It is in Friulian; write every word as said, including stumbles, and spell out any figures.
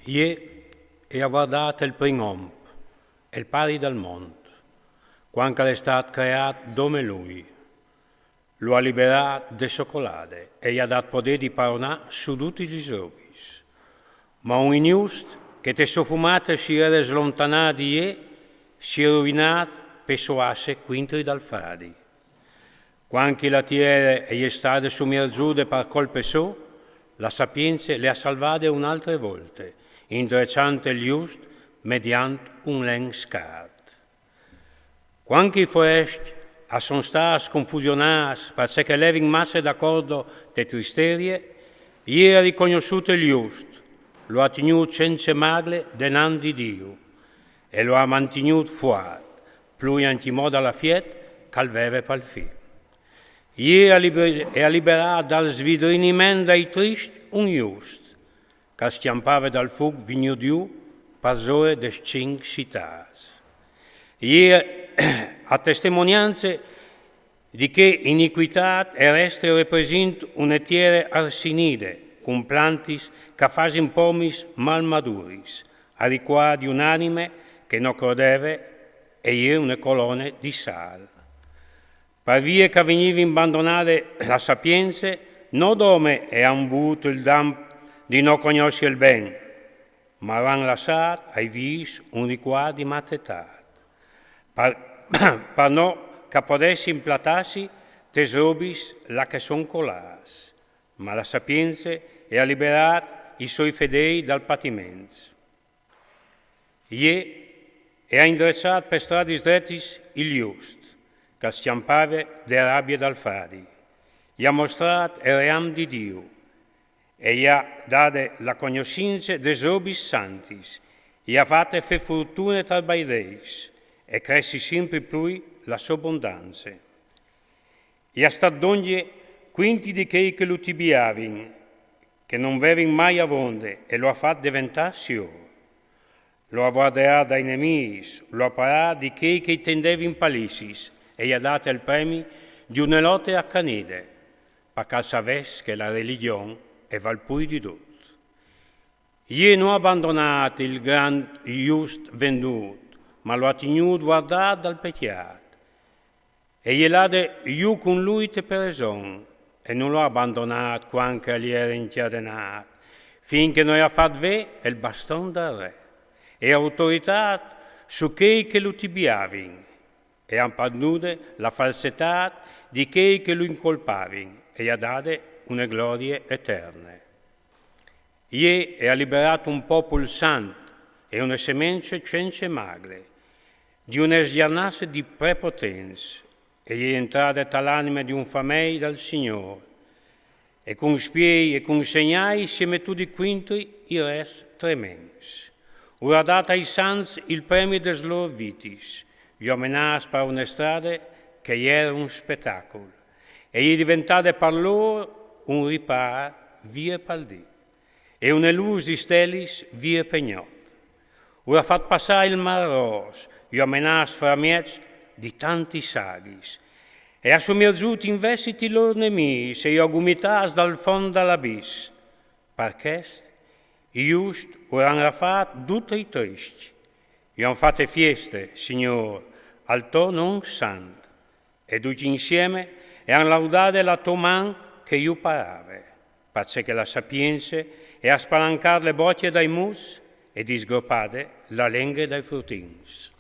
Iè e à vardât il prin om, il pari dal mont, cuant ch'al è stât creât dome lui. Lu à liberât de sô colade e i à dât podê di paronâ su dutis lis robis. Ma un injust, che te sô fumate si jere slontanât di jê, si è ruvinât pe sô asse cuintri dal fradi. Cuant che la tiere e je stade sumierzude par colpe sô, la sapience le à salvade une altre volte, indreçant il just mediant un len scart. Cuant che i forescj a son stâts confusionâts parcè che a levin masse d'acordo te tristerie, jê e à ricognossût il just, lu à tignût cence magle denant di Diu, e lu à mantignût fuart, plui ancjemò da la fiet ch'al veve pal fi. Jê e à liber-, e à liberât dal svidriniment dai triscj un just, ch'al scjampave dal fûc vignût jù pasore des cinc citâts. Jê e à testemoniance di chê inicuitât e reste represint une tiere arsinide, cun plantis ch'a fasin pomis malmaduris, a ricuâr di une anime che no crodeve e jê une colone di sâl. Par vie ch'a vignivin bandonade la sapience, no dome e àn vût il dam di no cognossi il ben, ma a àn lassât ai vîfs un ricuart di matetât, par, par no ch'a podessin platâsi tes robis là ch'a son colâts, ma la sapience e à liberât i soi fedei dal patiments. Jê e à indreçât pe stradis dretis il just, ch'al scjampave de rabie dal fradi, i à mostrât il ream di Diu, e i à dade la cognossince des robis santis, i à fate fâ fortune tar bailêfs, e cressi simpri plui la sô bondance. I à stât dongje cuintri di chei che lu tibiavin, che no vevin mai avonde, e lu à fat deventâ siôr. Lu à vuardeât dai nemîs, lu à parât di chei che i tendevin palissis, e i à dât il premi di une lote acanide, parcè ch'al savès che la religjon e vâl plui di dut. Jê no à bandonât il grant just vendût, ma lu à tignût vuardât dal pecjât. E je lade jù cun lui te preson, e no lu à bandonât cuant ch'al jere incjadenât, fin che no i à fat vê il baston dal re, e autoritât su chei che lu tibiavin, e à pandude la falsetât di chei che lu incolpavin, e i à dade une glorie eterne. Jê e à liberât un popul sant e une semence cence magle, di une sgjanasse di prepotents, e je jentrade ta l'anime di un famei dal Signôr, e cun spiei e cun segnâi si è metût cuintri i res trements. U à dât ai sants il premi des lôr vitis, ju à menâts par une strade che e jere un spetacul, e e je deventade par lôr un ripâr vie pal dì, e une lûs di stelis vie pe gnot. U à fat passâ il Mâr Ros, ju à menâts framieç di tantis aghis, e à sumierzût invezit i lôr nemîs e ju à gumitâts dal font dal abis. Par chest, i just u àn rafat dut i triscj. Ju àn fate fieste, Signôr, al to non sant, e ducj insieme e àn laudade la tô man che ju parave, parcè che la sapience e à spalancât le bocje dai muts e disgropade la lenghe dai frutins.